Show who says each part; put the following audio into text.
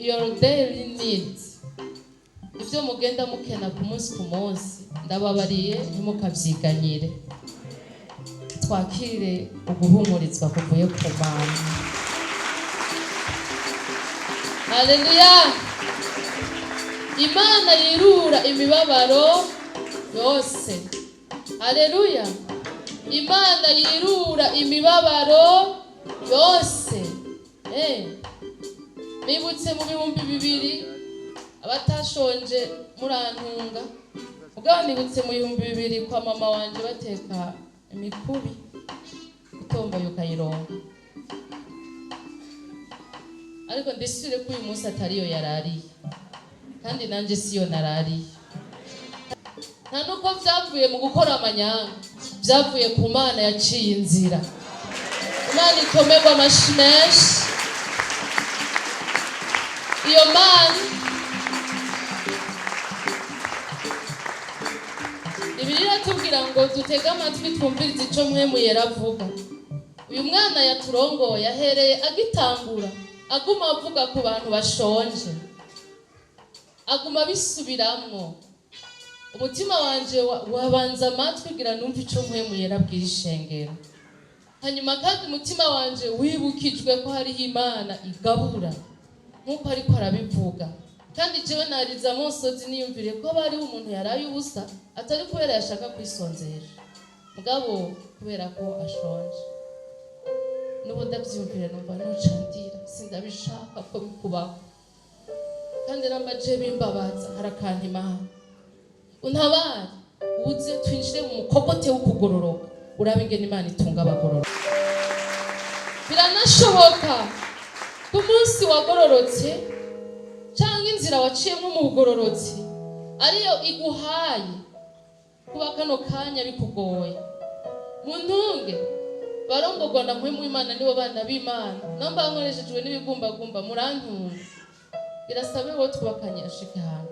Speaker 1: Your daily needs, ibyo mugenda mukena ku munsi ku munsi, ndababariye, ntimukabyiganyire. Twakire uguhumurizwa kuvuye ku Mana. Haleluya! Imana yirura imibabaro yose. Haleluya! Imana yirura imibabaro yose. Nibutse mu 2000, abatashonje murantunga, mugabo nibutse mu 2000 kwa mama wanje bateka imikubi, utomboye ukayironga, ariko ndisubire ko uyu munsi atariyo yarariye, kandi nanjye siyo narariye. Nta nuko byavuye mu gukora amanyanga, byavuye ku Mana yaciye inzira. Imana ikomerwa amashi menshi. Iyo Mana, Bibiliya iratubwira ngo dutege amatwi twumvirize icyo Mpwemu Yera avuga. Uyu mwana yaturongoye ahereye agitangura aguma avuga ku bantu bashonje, aguma abisubiramwo. Umutima wanje wabanza amatwi kugira numve ico Mpwemu Yera abwira ishengero. Hanyuma kandi umutima wanje wibukijwe ko hariho Imana igabura nk'uko ariko arabivuga. Kandi jewe nariza amosozi niyumvire ko hariho umuntu yaraye ubusa, atari kubera yashaka kwisonzesha, mugabo kubera ko ashonje. N'ubu ndabyiyumvire numva nuca ndira, sindabishaka ko bikubaho. Kandi n'amaje bimbabaza, hari akantu Imana untabare, uze twinjire mu mukogote wo kugororoka, urabe ingene Imana itunga abagororoka. Biranashoboka ko umunsi wagororotse cyangwa inzira waciyemo mu bugororotsi ariyo iguhaye kuba kano kanya bikugoye. Muntunge, barongorwa na Mpwemu w'Imana nibo bana b'Imana. Namba nkoreshejwe n'ibigumbagumba, murantunga. Birasabe wo twubakanye ashika hano.